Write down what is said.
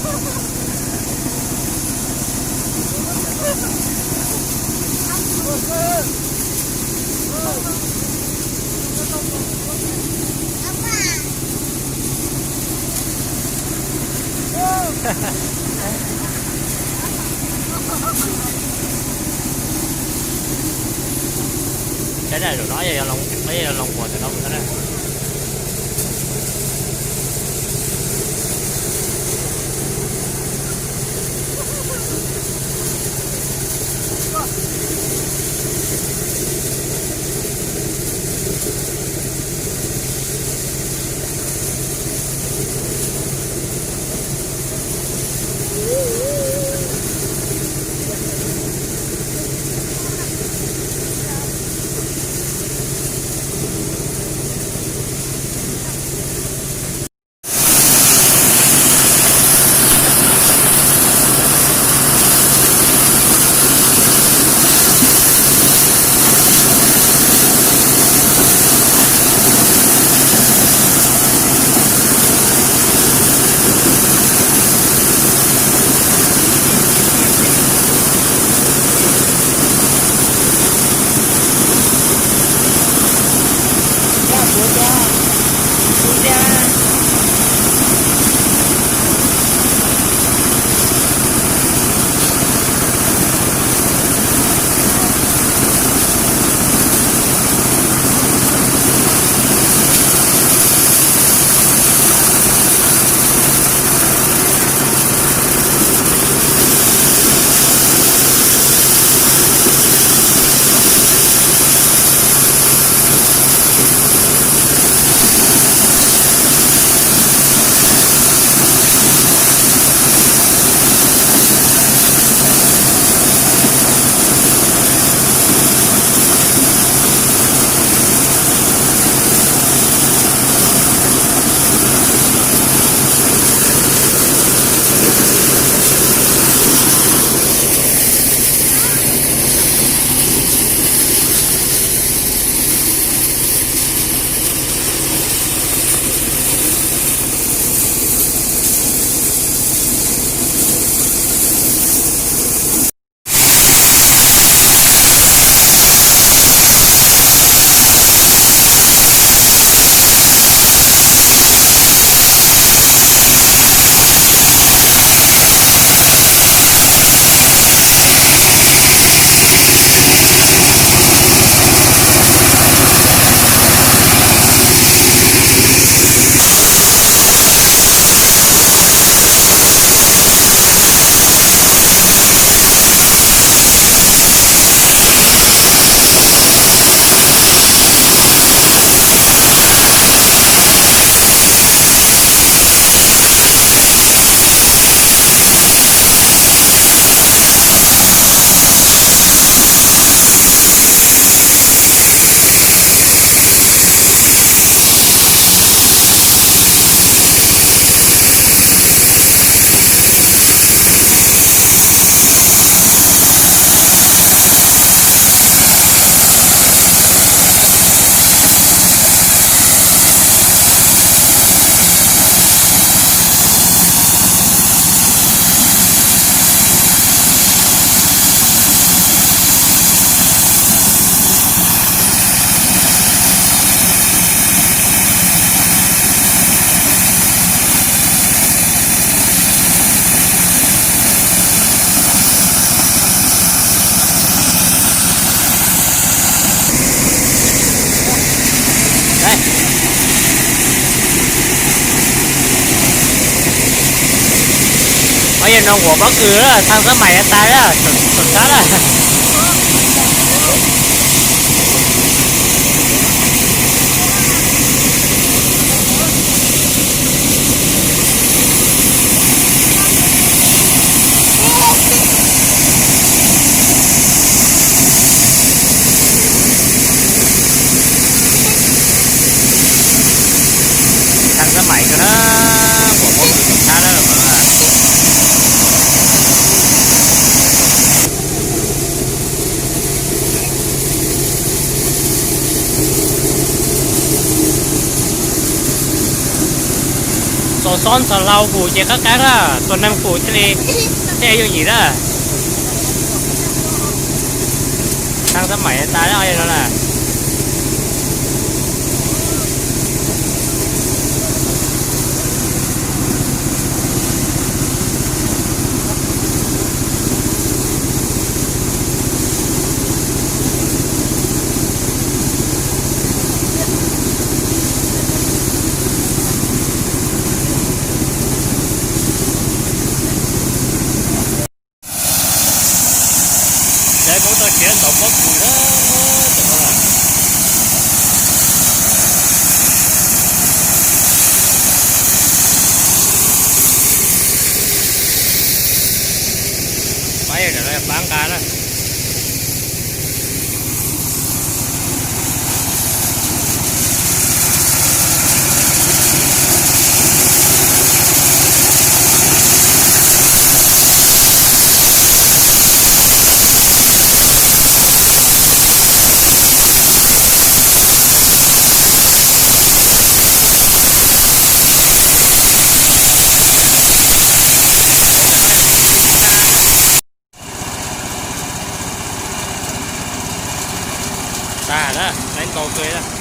Cov no yog loo, yog loo quas ntawm no mus na. Ov, yog no quav pob kws, thaj xab mais tas lawm, sab lawm. Thaj xab mais kawg na, quav pob kws sab lawm mas. Tus xob ntxhov hlau kuv ces qab qab na, tus neeg kuv thiaj li tej yooj yim na. Tau tab maim tas no na. Caiv Hmoob tau siav ntaus pob kws na. Pab yog rov pab nqa na. Tag na, lawv ntaus kawg na.